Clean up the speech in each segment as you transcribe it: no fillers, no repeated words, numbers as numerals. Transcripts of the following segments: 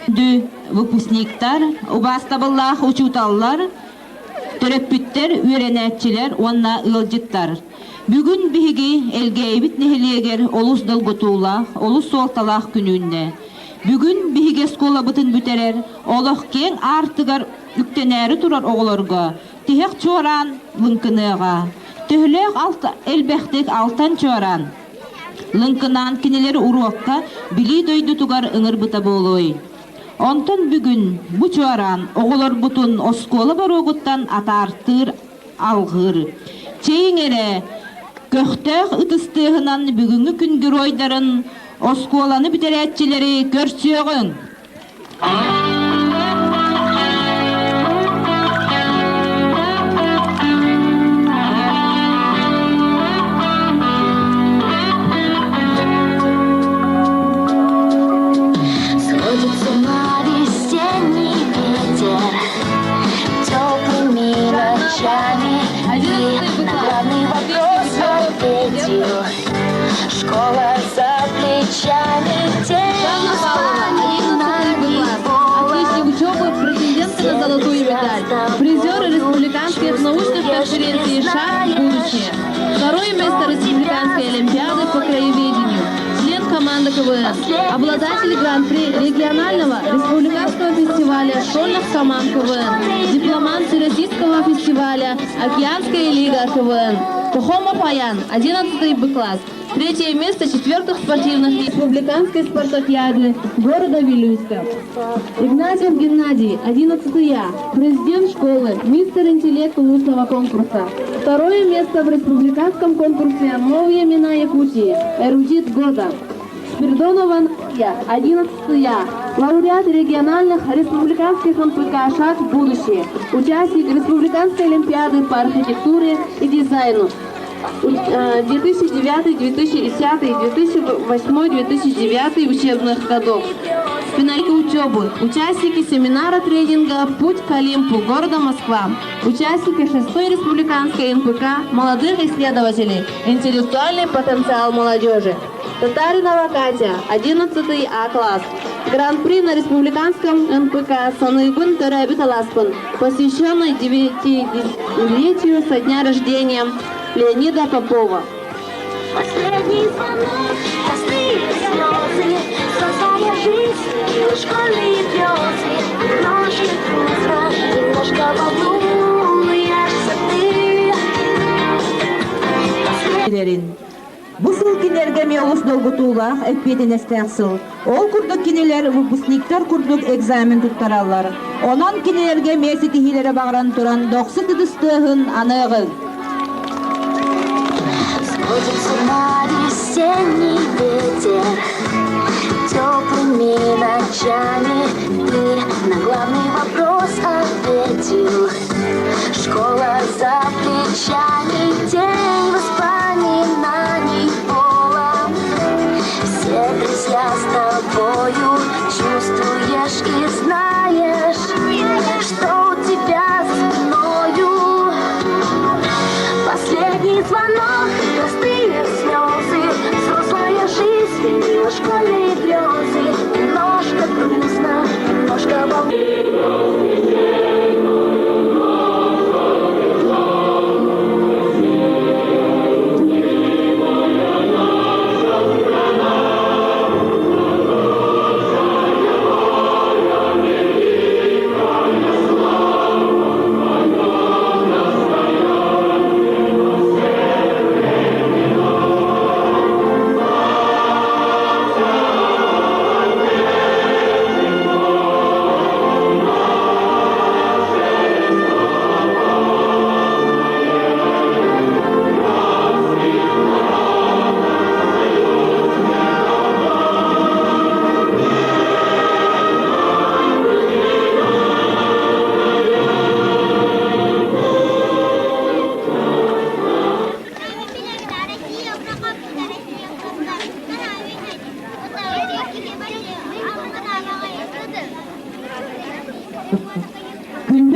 Күндү выпускниктар, убаастабыллаах учууталлар, төрөппүттэр, үөрэнээччилэр уонна ыалдьыттар! Бүгүн биһиги Элгээйибит нэһилиэгэр олус долгутуулаах, олус суолталаах күн үүннэ. Бүгүн биһиги оскуолабытын бүтэрэр, олох киэҥ аартыгар үктэнээри турар оҕолорго тиһэх чуораан лыҥкыныаҕа. Төһөлөөх элбэхтик алтан чуораан Лыҥкынаан кинилэри уруокка билии дойдутугар ыҥырбыта буолуой? Онтон бүгүн бу чуораан оҕолорбутун оскуола боруогуттан атаартыыр, алҕыыр. Чэйиҥ эрэ, көхтөөх ытыс тыаһынан бүгүҥҥү күн геройдарын, оскуоланы бүтэрээччилэри көрсүөҕүҥ! Сходится на весенний ветер Теплыми ночами И на главный вопрос ответил Школа за плечами Жанна Павлова, 11 Б класс. Отличник учебы, претендентка на золотую медаль. Призер республиканских научных конференций «Шаг в будущее». Второе место Республиканской олимпиады по краеведению. Член команды КВН. Обладатель гран-при регионального республиканского фестиваля школьных команд КВН. Дипломант Всероссийского фестиваля «Океанская лига КВН». Пахомов Аян, 11 Б класс. Третье место четвертых спортивных республиканской спартакиады города Вилюйска. Игнатьев Геннадий, 11 Я, президент школы, мистер интеллект устного конкурса. Второе место в республиканском конкурсе «Новые имена Якутии. Эрудит года». Спиридонова Я, 11 Я, лауреат региональных республиканских НПК «Шаг в будущее», участник Республиканской олимпиады по архитектуре и дизайну, 2009, 2010, 2008, 2009 учебных годов. Финалисты учебы, участники семинара тренинга «Путь к Олимпу» города Москва, участники 6 республиканской НПК молодых исследователей, интеллектуальный потенциал молодежи. Татаринова Катя, 11 А класс. Гран-при на республиканском НПК «Саныыбын төрөөбүт алааспын», посвященный 9-летию со дня рождения Леонида Попова. Последний звонок, простые слезы, Взрослая жизнь и школьные грезы. Немножко грустно, немножко волнуешься ты. Бу сыл кинилэргэ эмиэ олус долгутуулаах, эппиэтинэстээх сыл. Ол курдук кинилэр выпускниктар курдук экзамен туттараллар. Онон кинилэргэ эмиэ ситиһиилэрэ баҕаран туран дохсун ытыс тыаһын аныаҕыҥ. Сходится на весенний ветер Теплыми ночами Ты на главный вопрос ответил Школа за плечами, день воспоминаний полон. Все друзья с тобою чувствуешь и знаешь, что у тебя за спиною. Последний звонок, простые слезы, взрослая жизнь сменила школьные грезы. Немножко грустно, немножко волнует.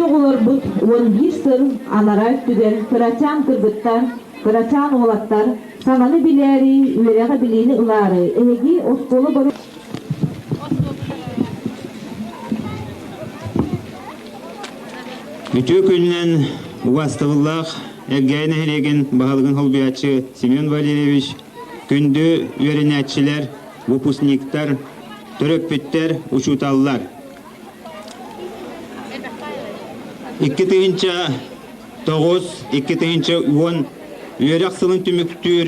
оҕолорбут 11 сыл анараа өттүгэр кырачаан кыргыттар, кырачаан уолаттар саҥаны билээри, үөрэҕи-билиини ылаары эһиги оскуола бары Үтүө күнүнэн убаастабыллаах Элгээйи нэһилиэгин баһылыгын холбуйааччы Семен Валерьевич, күндү үөрэнээччилэр, выпускниктар, төрөппүттэр, учууталлар. 2009, 2010 үөрэх сылын түмүктүүр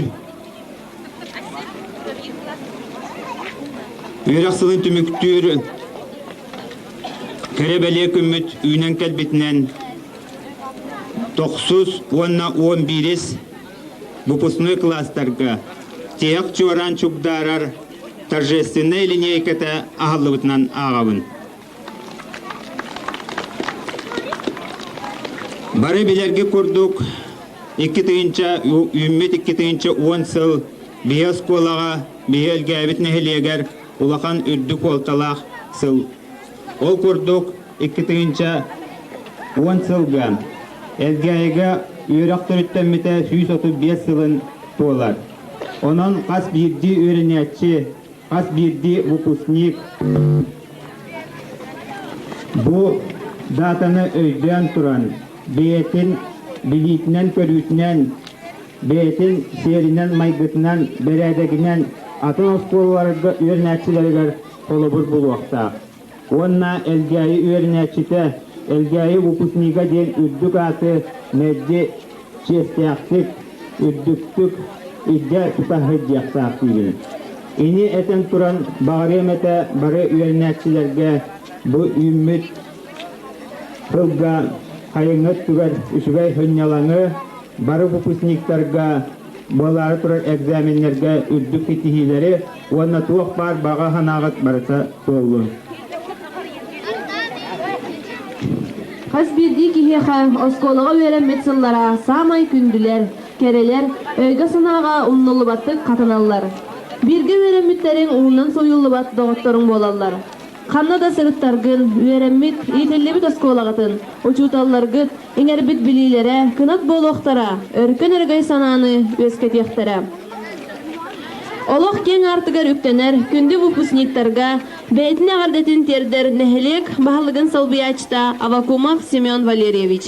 Үөрэх сылын түмүктүүр кэрэ бэлиэ күммүт үүнэн кэлбитинэн тохсус уонна уон биирис выпускной класстарга тиһэх чуораан чугдаарар торжественнай линейката аһыллыбытынан ааҕабын. Бары билэргэ курдук, 2 тыһыынча үүммүт 2010 сыл биһи оскуолаҕа, биһи Элгээбит нэһилиэгэр улахан үрдүк суолталаах сыл. Ол курдук, 2010 сылга Элгээйигэ үөрэх төрүттэммитэ 135 сылын туолар. Онон хас биирдии үөрэнээччи, хас биирдии выпускник бу датаны өйдөөн туран, бэйэтин билиитинэн-көрүүтүнэн, бэйэтин сиэринэн-майгытынан, бэрээдэгинэн атын оскуолаларга үөрэнээччилэригэр холобур булуохтаах. Уонна Элгээйи үөрэнээччитэ, Элгээйи выпускнига диэн үрдүк ааты мэлдьи чиэстээхтик, үрдүктүк илдьэ тута сылдьыахтаах диибин. Ини этэн туран баҕарыам этэ бары үөрэнээччилэргэ бу үүммүт сылга хайыҥҥы өттүгэр үчүгэй сынньалаҥы, бары выпускниктарга буолаары турар экзаменнарга үрдүк ситиһиилэри уонна туох баар баҕа санааҕыт барыта туоллун. Хас биирдии киһиэхэ оскуолаҕа үөрэммит сыллара саамай күндүлэр, кэрэлэр, өйгө-санааҕа умнуллубаттык хатаналлар. Бииргэ үөрэммиттэриҥ уунан сууйуллубат доҕотторуҥ буолаллар. Ханна да сырыттаргын, үөрэммит, иитиллибит оскуолаҕытын, учууталларгыт иҥэрбит билиилэрэ кынат буолуохтара, өркөн өрөгөй санааны үөскэтиэхтэрэ. Олох киэҥ аартыгар үктэнэр күндү выпускниктарга бэйэтин эҕэрдэтин тиэрдэр нэһилиэк баһылыгын солбуйааччыта Авакумов Семен Валерьевич.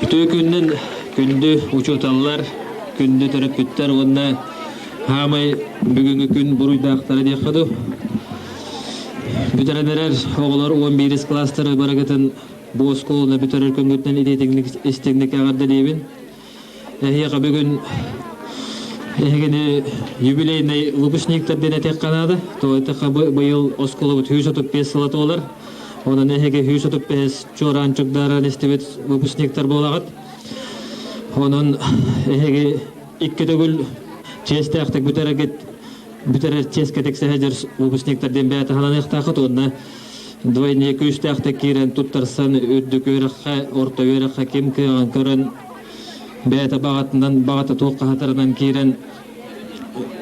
Үтүө күннүн күндү учууталлар, күндү төрөппүттэр уонна хаамай бүгүҥҥү күн буруйдаахтара диэххэ дуу. Бүтэрэн эрэр оҕолор 11 класстары барыгытын бу оскуоланы бүтэрэр күҥҥүтүнэн итиитиҥник истиҥник эҕэрдэлиибин. Эһиэхэ бүгүн эһигини юбилейный выпускниктар диэн этиэххэ наада. Тоҕо эттэххэ быйыл оскуолабыт 135 сыла туолар. Онон эһиги 135 чуораан чугдааран истибит выпускниктар буолаҕыт. Онон эһиги икки төгүл чиэстээхтик бүтэрэргит бүтэрэр чиэскэ тиксэһэ выпускниктар диэн бэйэ таһананыахтаахыт уонна двойные күүстээхтик киирэн туттарсан үрдүк үөрэххэ, орто үөрэххэ ким кыаҕын көрөн бэйэтэ баҕатынан баҕата туох хаһатарынан киирэн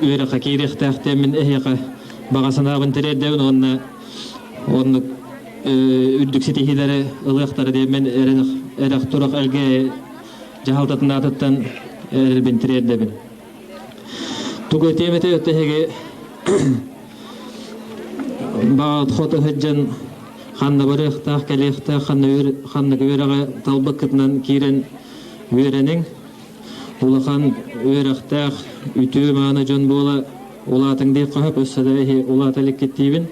үөрэххэ киириэхтээх диэммин эһиэхэ баҕа санаабын тириэрдэбин уонна оннук үрдүк ситиһиилэри ылыахтара диэммин эрэх турах элгэ дьаһалтатын аатыттан эрэлбин тириэрдэбин. Тугу этиэм этэй эһиги баҕат хоту сылдьан ханна барыахтаах, кэлиэхтээх, ханна ханнык үөрэҕи талбыккытынан киирэн үөрэниҥ. Улахан үөрэхтээх, үтүө-мааны дьон буола улаатыҥ диэххэ сөп, өссө да эһи улаата иликкит диибин.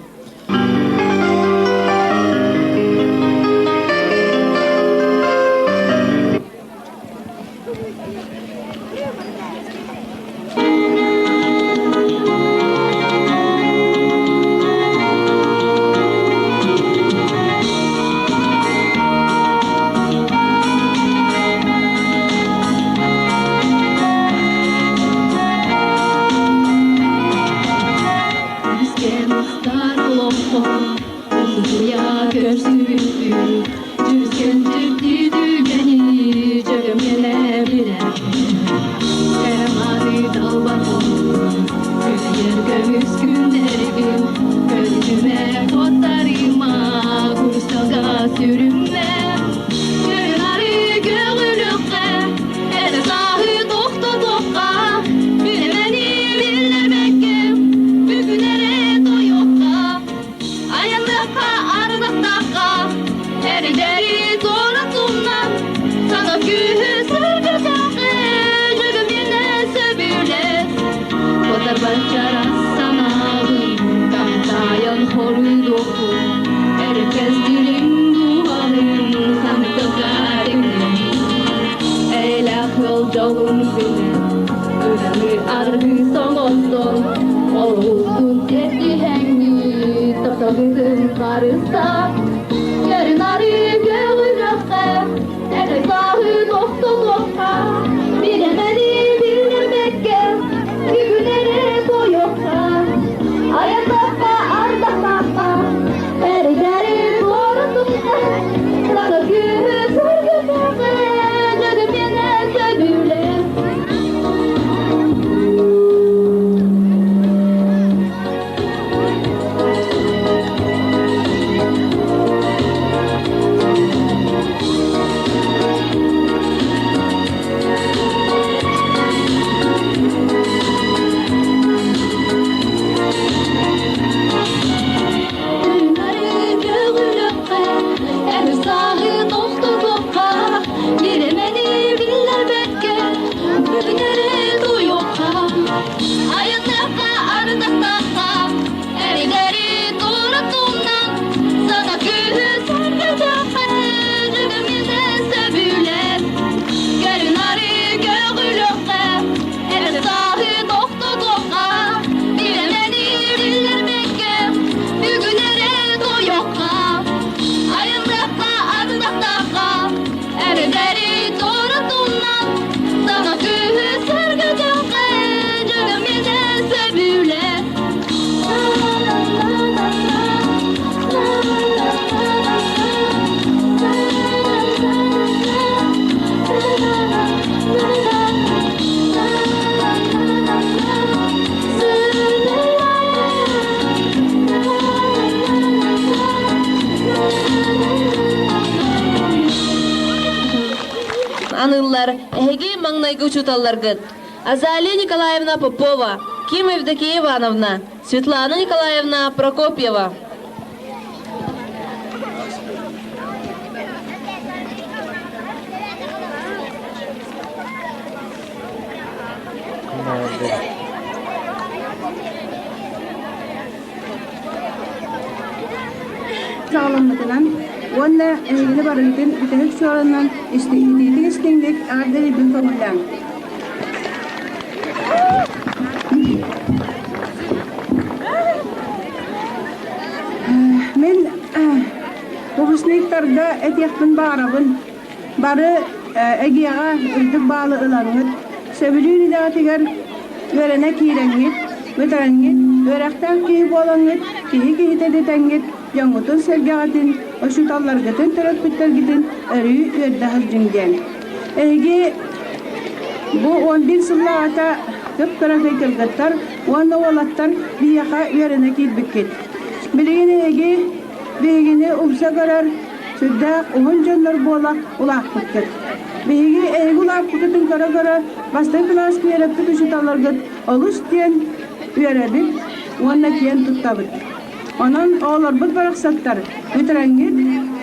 Көмүс күннэргин, көлүмэ куоттарыма. Сүрүммэ, көрү көҕүлүөххэ, эрэ сааһы тохтотуохха, билимэни биллэрбэккэ, бүгүн эрэ тойуохха, айанныахха арыгыстаахха, эрэйдэри туора тумнан, саҥа күүһү сырдатыахха, дьөгүмүнэ сөбүлэс, Котарбаччара санаабын, таптайан хоруйдуохпун, эркэс дириҥ дууһабын саныкка тэҥнэһин. Эйлээх ыал дьолун билэн, үлэни аргыс оҥостон, олуһун тиэрдиһэҥҥит, тапталгытын харыстаан, көрү-нары көҕүлүөххэ, эдэр сааһын охтонуохха, бириэмэни биллэрбэккэ, бүгүн эрэ тойуохха, айаннахха ардахтаахха, эрэйдэри туора тутта, саҥа күүһү сырдатыахха, дьөгүмүнэ сөбүлэ. Көҕүлүөххэ, эр сааһы тохтотуохха, бириэмэни биллэрбэккэ, бүгүн эрэ туйуохха, айанныахха, ардахтаахха, эрэйдэри туора тумнан, саҥа күүһү сэргэтиэххэ, дьүгүмүнэ сөбүлэс, көрү-нары көҕүлүөххэ, эр сааһы тохтотуохха, бириэмэни биллэрбэккэ, бүгүн эрэ тойуохха, айанныахха, ардахтаахха, эрэйдэри туора тумнан, саҥа күүһү сэргэтиэххэ, дьүгүмүнэ сөбүлэс. Аныллар эһиги маҥнайгы учууталларгыт Азалия Николаевна Попова, Ким Евдокия Ивановна, Светлана Николаевна Прокопьева. Саҕаламмытынан уонна эһигини барыгытын бүтэһик суолунан истиҥ истиҥник эҕэрдэлиирбин көҥүллээҥ. Мин выпускниктарга этиэхпин баҕарабын. Бары эгиэҕэ үрдүк баалы ылаҥҥыт, сөбүлүүр идэҕитигэр үөрэнэ киирэҥҥит, бүтэрэммит, үөрэхтээх киһи буолаҥҥыт, киһи киһитэ дэтэҥҥит, дьоҥҥутун-сэргэҕитин, учууталларгытын, төрөппүттэргитин өрүү үөрдэ сылдьыҥ диэн. Эһиги бу 11 сыллааҕыта кып-кыракый кыргыттар уонна уолаттар биһиэхэ үөрэнэ киирбиккит. Билигин эһиги биһигини умса көрөр сүрдээх уһун дьоннор буола улааппыккыт. Биһиги эһиги улааппыккытын көрө-көрө бастакы кылааска үөрэппит учууталларгыт олус диэн үөрэбит уонна киэн туттабыт. Онон оҕолорбут барахсаттар бүтүрэҥҥит,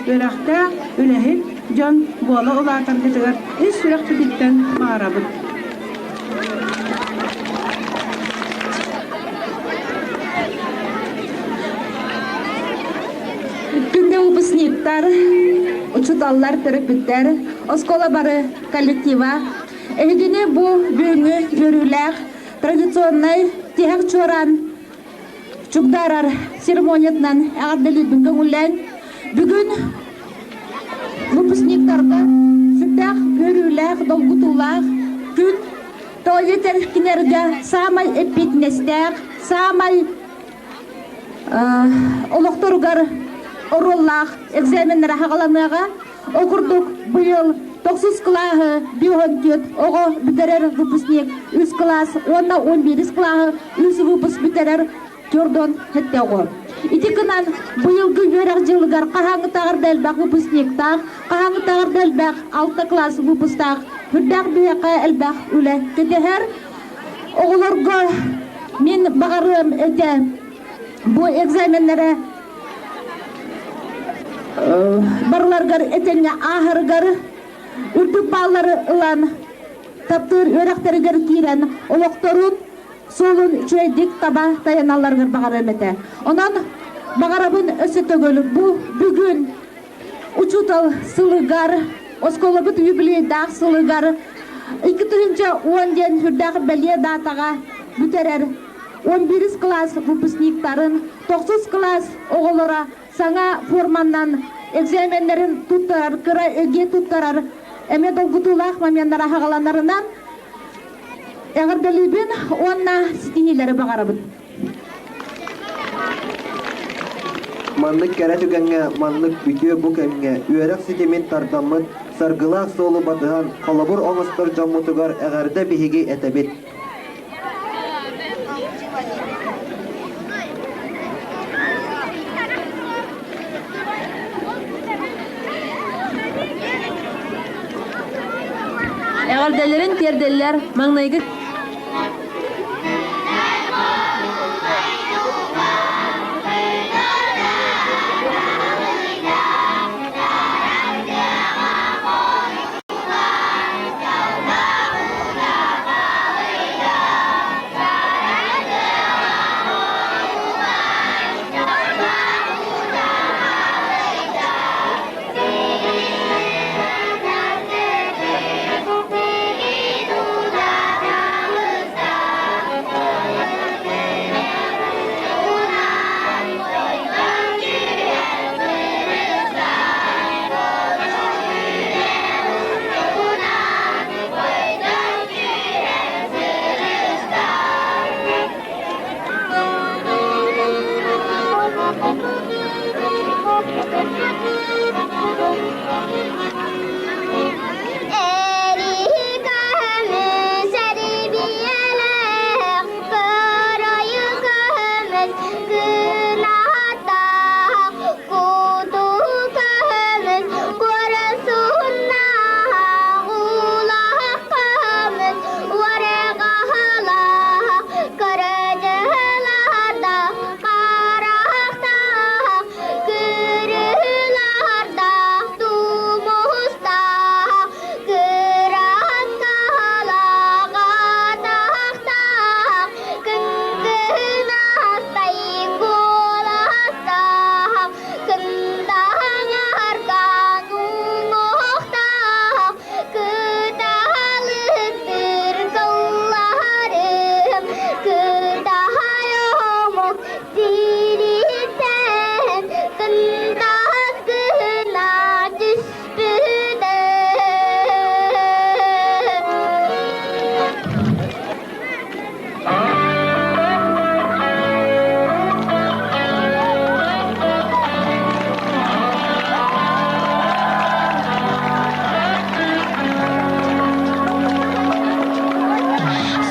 үөрэхтээх, үлэһит дьон буола улаатаргытыгар ис сүрэхпититтэн баҕарабыт. Күндү выпускниктар, учууталлар, төрөппүттэр, оскуола бары коллектива, эһигини бу бүгүҥҥү үөрүүлээх традиционнай тиһэх чуораан чугдаарар церемониятынан эҕэрдэлиирбин көҥүллээн, бүгүн выпускниктарга сүрдээх үөрүүлээх, долгутуулаах күн тоҕо кинилэргэ саамай эппиэтинэстээх, саамай олохторугар оруоллаах экзаменнара хаҕаланыаҕа. Ол курдук быйыл тохсус кылааһы биоһонтүөт оҕо бүтэрэр выпускник үс кылаас уонна он биирис кылааһы үс выпуск бүтэрэр төрдөн хэттэ оҕо. Ити гынан быйылгы үөрэх дьылыгар хаһааҥҥытааҕар да элбэх выпускниктаах, хаһааҥҥытааҕар да элбэх алта класс выпустаах, үрдээх биһиэхэ элбэх үлэ кэтэһэр. Оҕолорго мин баҕарыам этэ бу экзаменнары барыларыгар этэҥҥэ ааһарыгар үрдүк бааллары ылан таптыыр үөрэхтэригэр киирэн олохторун суолун үчүгэйдик таба тайаналларыгар баҕарыам этэ. Онон баҕарабын өссө төгүл бу бүгүн учуутал сылыгар, оскуолабыт юбилейдаах сылыгар 2010 диэн сүрдээх бэлиэ даатаҕа бүтэрэр 11 кылаас выпускниктарын, 9 кылаас оҕолоро саҥа форманнан экзаменнарын туттарар, кыра ЕГЭ туттарар эмиэ долгутуулаах моменнара хаҕаланарынан эҕэрдэлиибин уонна ситиһиилэри баҕарабын. Маннык кэрэ түгэҥҥэ, маннык үтүө бу кэмҥэ үөрэх ситимин тардаммыт, саргылаах суолу батыһан, холобур оҥостор дьоммутугар эҕэрдэ биһиги этэбит. Эҕэрдэлэрин тиэрдэллэр маҥнайгы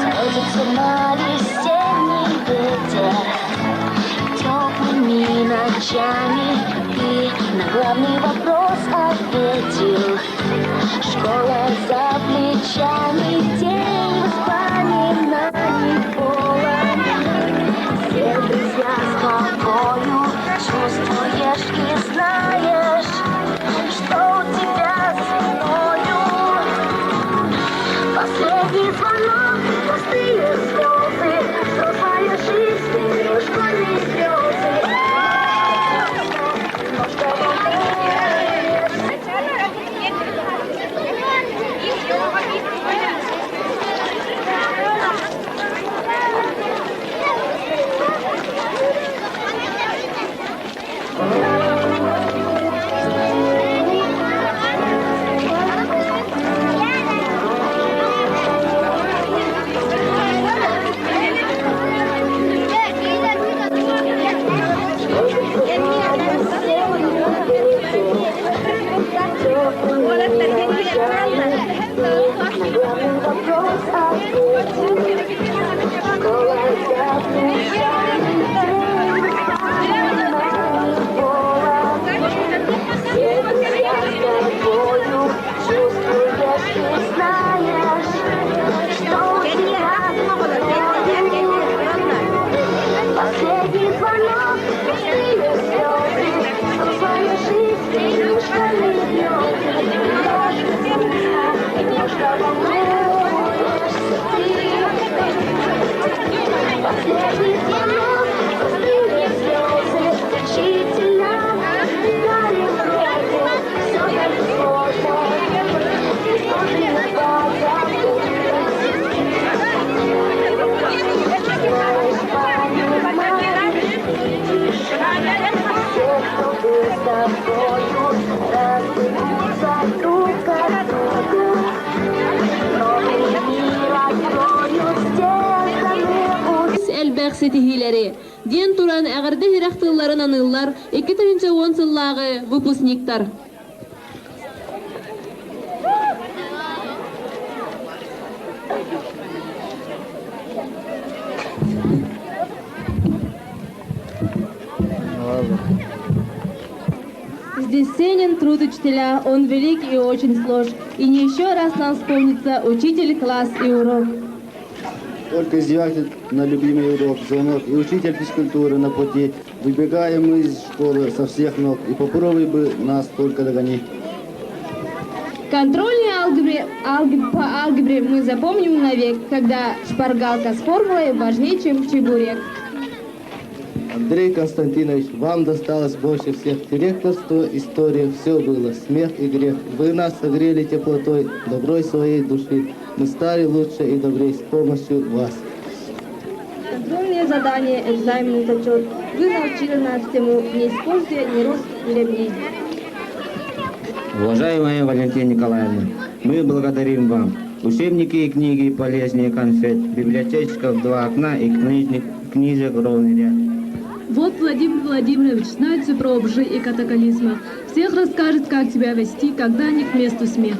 Сходится на весенний ветер Теплыми ночами Ты на главный вопрос ответил Школа за плечами, день воспоминаний полон Все друзья с тобою чувствуешь и знаешь, что у тебя за спиною. Последний звонок, пустые слезы, взрослая жизнь, школьные грезы. Но что волнуешь? На главный вопрос ответил. Школа за плечами. Волнуешься ты. Последний звонок, пустые слезы, учителям дарим руку. Все так сложно, трудно позабыть. Знаешь, понимаешь, видишь, все, кто был с тобою, разбегутся друг к другу. Новый мир откроют стены. Элбэх ситиһиилэри диэн туран эҕэрдэ иһирэх тылларын аныыллар 2010 сыллааҕы выпускниктар. Здесь ценен труд учителя, он велик и очень слож. И не еще раз нам вспомнится учитель, класс и урок. Только издеватель на любимый урок, звонок и учитель физкультуры на пути. Выбегаем мы из школы со всех ног, и попробуй бы нас только догони. Контрольные алгебре, алгеб, по алгебре мы запомним навек, когда шпаргалка с формулой важнее, чем чебурек. Андрей Константинович, вам досталось больше всех. Директорство, история, все было, смех и грех. Вы нас согрели теплотой, доброй своей души. Мы стали лучше и добрее с помощью вас. Контрольные задания, экзамены, зачет. Вы научили нас всему, не используя ни рост, ни ремней. Уважаемая Валентина Николаевна, мы благодарим вам. Учебники и книги полезнее конфет, библиотечка в два окна и книжник, книжек ровный ряд. Вот Владимир Владимирович знает все про обжи и катаклизмы. Всех расскажет, как тебя вести, когда не к месту смех.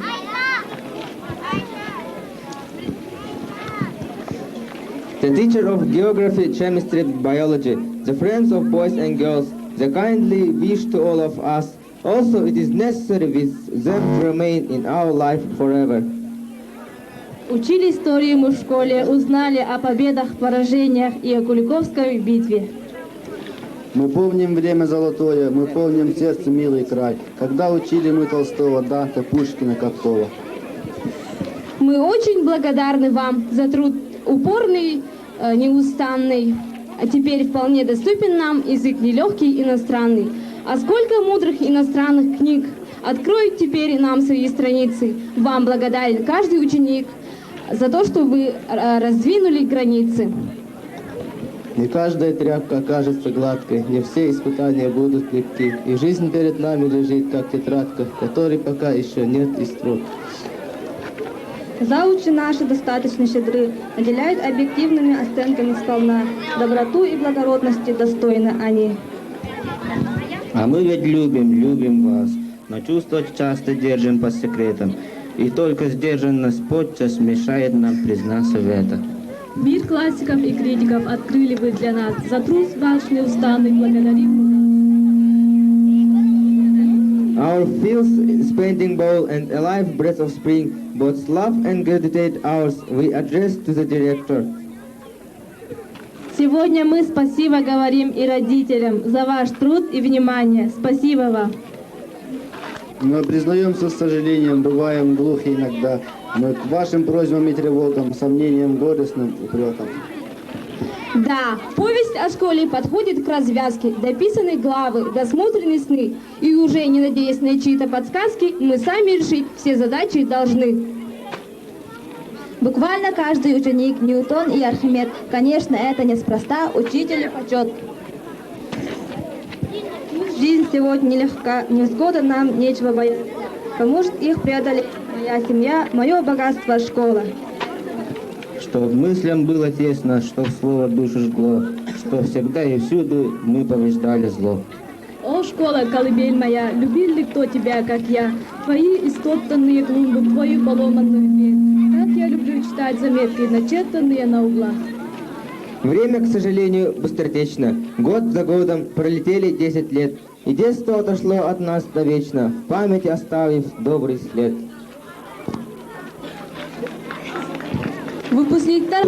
The teacher of geography, chemistry, biology, the friends of boys and girls, the kindly wish to all of us. Also, it is necessary with them to remain in our life forever. Учили историю мы в школе, узнали о победах, поражениях и о Куликовской битве. Мы помним время золотое, мы помним сердце милый край, когда учили мы Толстого, Данте, Пушкина, Капкова. Мы очень благодарны вам за труд упорный, неустанный. А теперь вполне доступен нам язык нелегкий иностранный. А сколько мудрых иностранных книг откроют теперь нам свои страницы. Вам благодарен каждый ученик за то, что вы раздвинули границы. Не каждая тряпка окажется гладкой, не все испытания будут легки, и жизнь перед нами лежит, как тетрадка, в которой пока еще нет и строк. Заучи наши достаточно щедры, наделяют объективными оценками сполна. Доброту и благородности достойны они. А мы ведь любим, любим вас, но чувства часто держим по секретам. И только сдержанность подчас мешает нам признаться в этом. Мир классиков и критиков открыли вы для нас. За труд ваш неустанный благодарим. Our fields spending bowl and alive breath of spring, both love and gratitude ours we address to the director. Сегодня мы спасибо говорим и родителям за ваш труд и внимание. Спасибо вам. Мы признаемся с сожалением, бываем глухи иногда. Мы к вашим просьбам и тревогам, сомнениям горестным упрекам. Да, повесть о школе подходит к развязке. Дописаны главы, досмотрены сны. И уже не надеясь на чьи-то подсказки, мы сами решить все задачи должны. Буквально каждый ученик Ньютон и Архимед. Конечно, это неспроста, учителю почет. Жизнь сегодня нелегка, невзгода нам нечего бояться. Поможет их преодолеть моя семья, мое богатство школа. Чтоб мыслям было тесно, чтоб слово душу жгло, что всегда и всюду мы побеждали зло. О, школа, колыбель моя, любил ли кто тебя, как я? Твои истоптанные клумбы, твою поломанную дверь. Как я люблю читать заметки, начертанные на углах. Время, к сожалению, быстротечно. Год за годом пролетели 10 лет, и детство отошло от нас навечно, в памяти оставив добрый след. Выпускниктар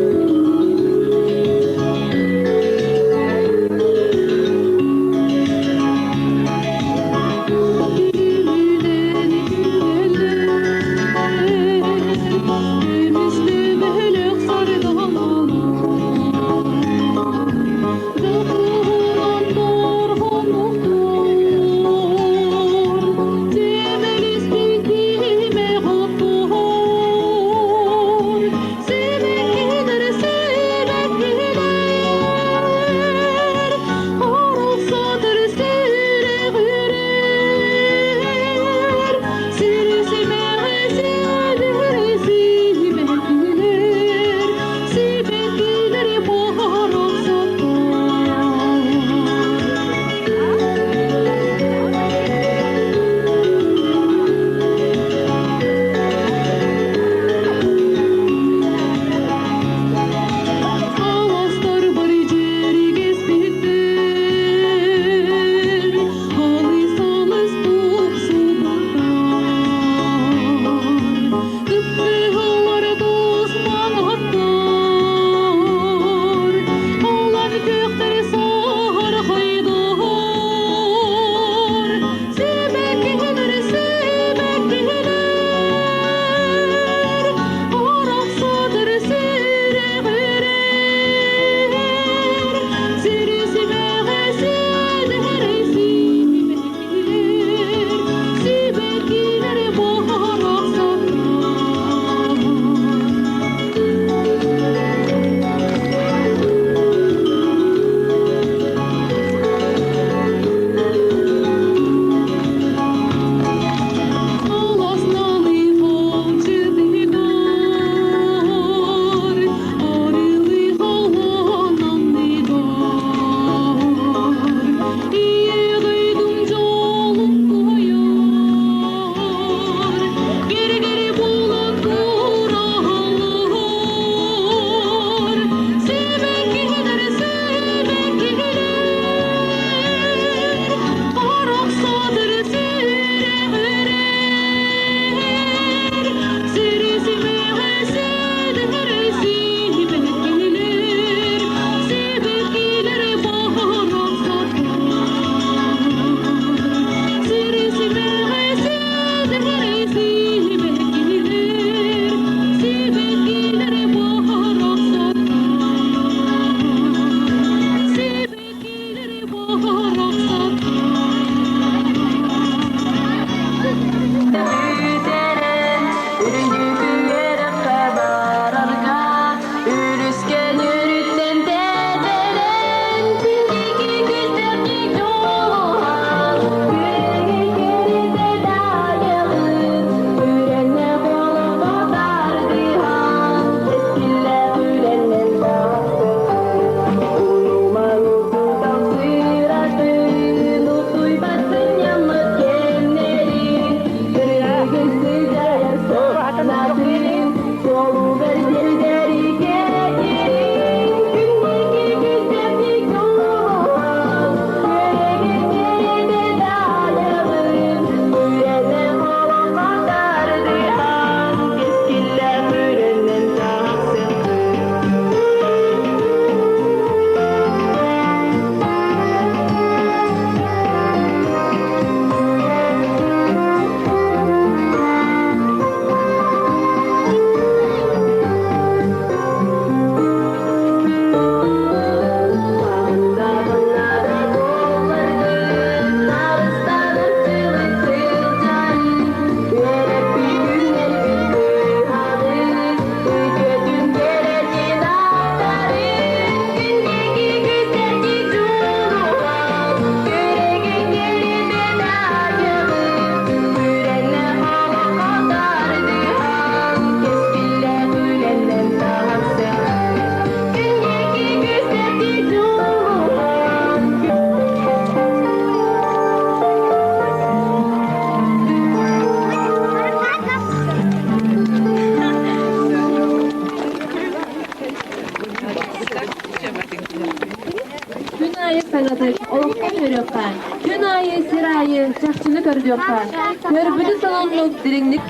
чахчыны көрдүөххэ. Көрбүтү сонуннук дириҥник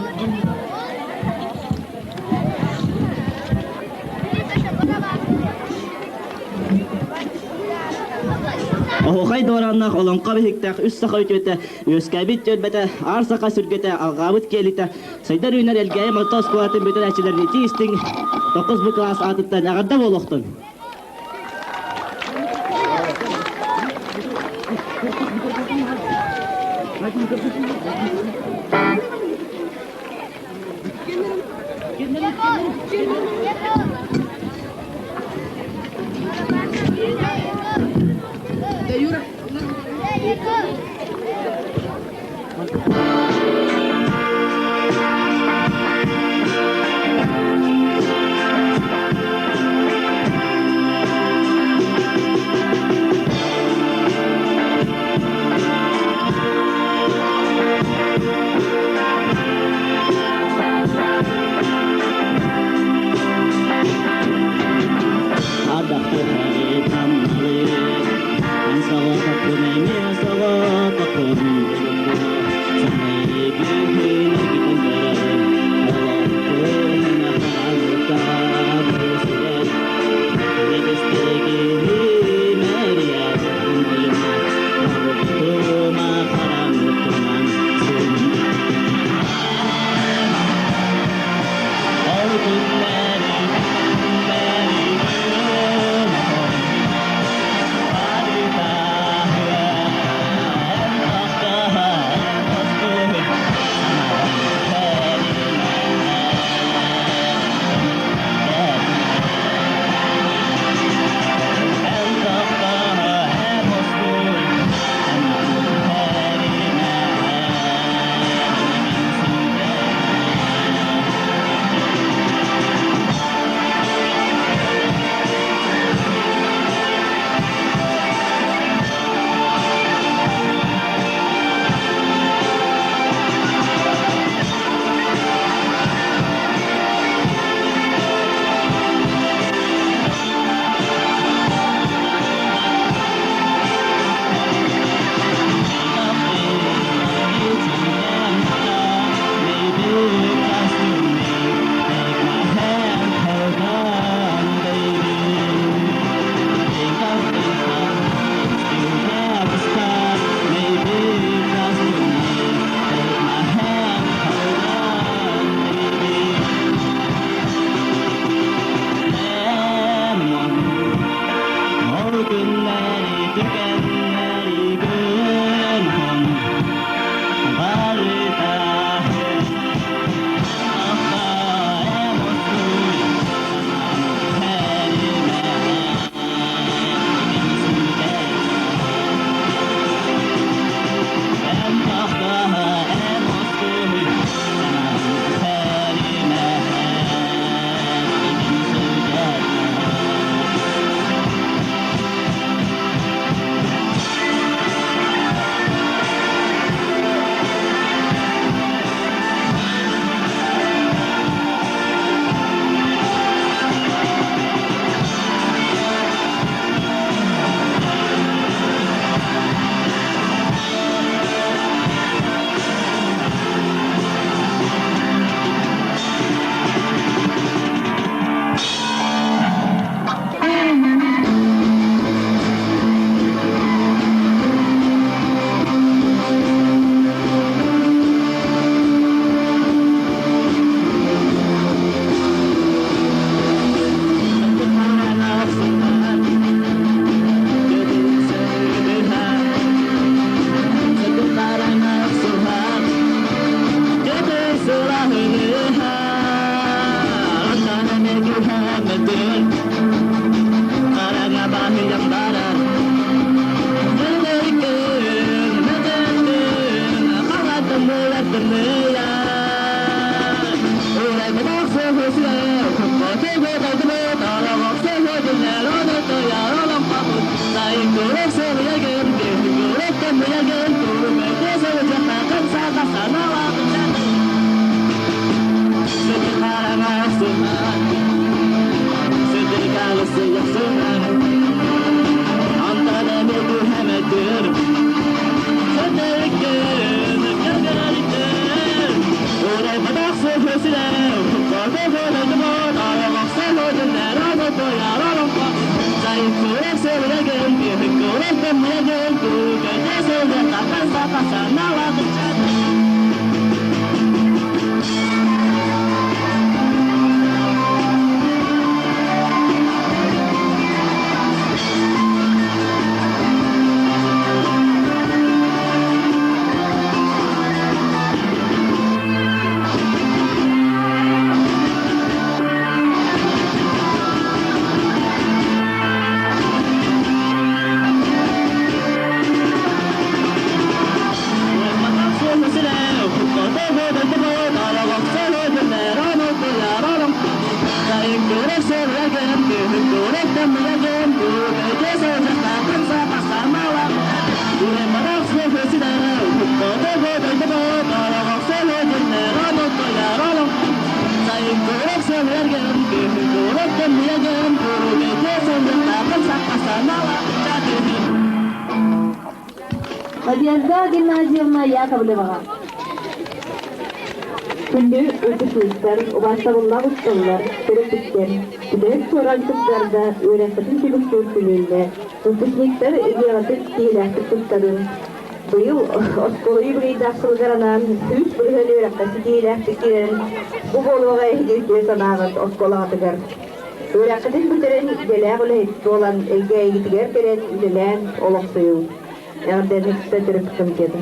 Оһуохай дуорааннаах олоҥхо биһиктээх үс саха үтүөтэ, үөскээбит түөлбэтэ, аар саха сүргэтэ, алҕаабыт киэлитэ, сайдар үүнэр Элгээйи орто оскуолатын бүтэрээччилэрин итии истиҥ тохсус бу кылаас аатыттан эҕэрдэ буолуохтун! Надежда Геннадьевна Яковлеваҕа Күндү выпускниктар, убаастабыллаах учууталлар, төрөппүттэр, бүтэһик суорҕанчыктарга үөрэххитин түмүктүүр күнүннэ выпускниктар идеяларын ситиһиилээхтик туттарын, быйыл оскуола юбилейдаах сылыгар анаан 100% үөрэххэ ситиһиилээхтик киирэрин бу буолуоҕа эһиги үтүө санааҕыт оскуолаҕытыгар. Үөрэххитин бүтэрэн идэлээх үлэһит буолан, элгээйигитигэр кэлэн үлэлээн олохсуйуҥ. Эҕэрдэни кытта төрөппүт комитета.